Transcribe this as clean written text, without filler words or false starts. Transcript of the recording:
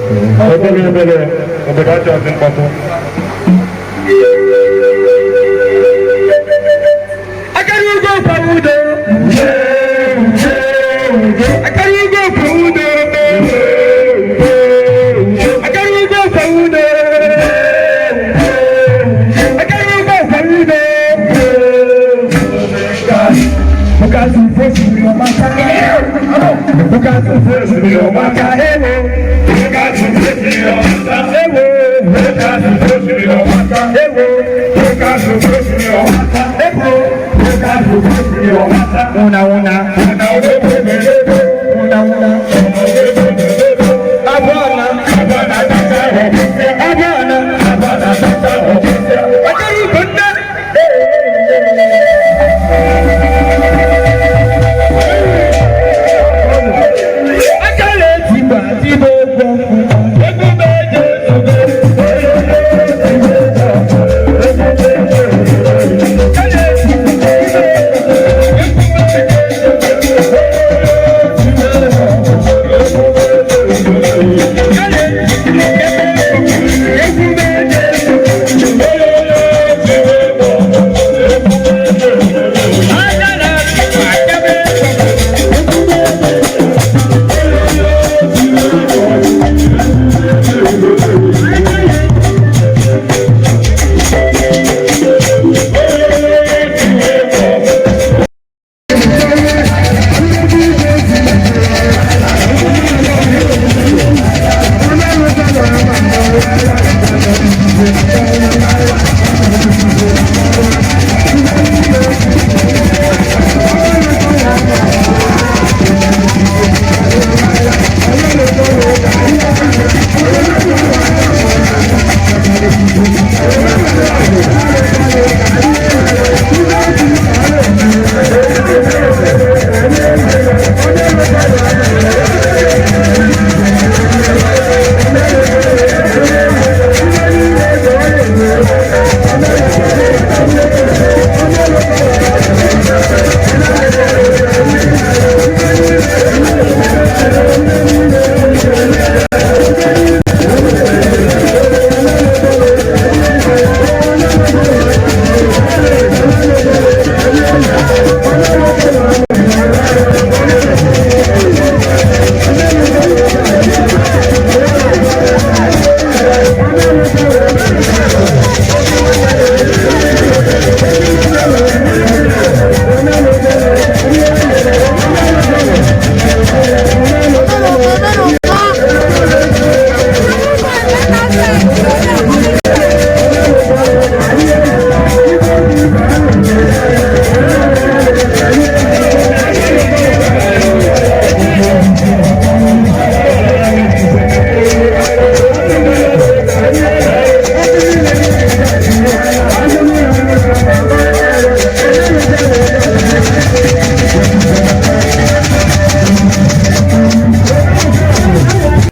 Obere obere, obodo achọghịzị mkpọtụ. Akara ugo kwa udo. Akara ugo kwa udo. Akara ugo kwa udo. Akara ugo kwa udo. Bukazi osimiri ọmaka. Bukazi osimiri ọmaka ewo. Bukazi osimiri ọmaka. Ewo. Bukazi osimiri ọmaka. Ewo. Bukazi osimiri ọmaka. Ewo. Bukazi osimiri ọmaka. Una una. Una una.